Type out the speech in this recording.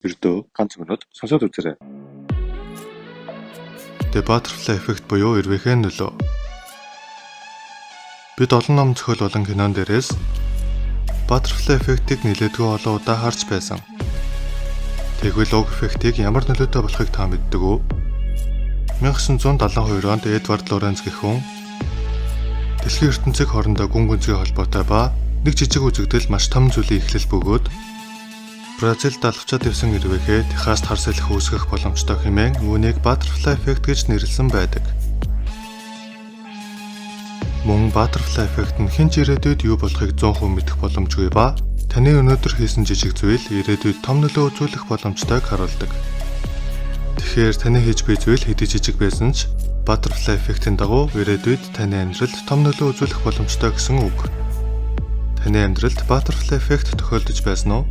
Ердөө ганц минут сонсоод үзээрэй. The Butterfly Effect буюу эрвээхэй нөлөө. Бид олон ном зохиол болон кинон дээрээс Butterfly Effect-ийг нэлээдгүй олон удаа харж байсан. Тэгвэл уг эффектийг ямар нөлөөтэй болохыг та мэддэг үү? 1972 онд Эдвард Лоренц гэх хүн дэлхийн ертөнцийг хоорондоо гүн гүнзгий холбоотой ба нэг жижиг үзэгдэл маш том зүйлийн эхлэл бөгөөд Бразилд алавчаад явсан эрвээхэй Техаст хар салхи үүсгэх боломжтой хэмээн үүнийг Butterfly Effect гэж нэрлэсэн байдаг. Мөн Butterfly Effect нь хэн ч ирээдүйд юу болохыг 100% мэдэх боломжгүй ба таны өнөөдөр хийсэн жижиг зүйл ирээдүйд том нөлөө үзүүлэх боломжтойг харуулдаг. Тэгэхээр таны хийж буй зүйл хэдий жижиг байсан ч Butterfly Effect-ийн дагуу ирээдүйд таны амьдралд том нөлөө үзүүлэх боломжтой гэсэн үг. Таны амьдралд Butterfly Effect тохиолдож байсан уу?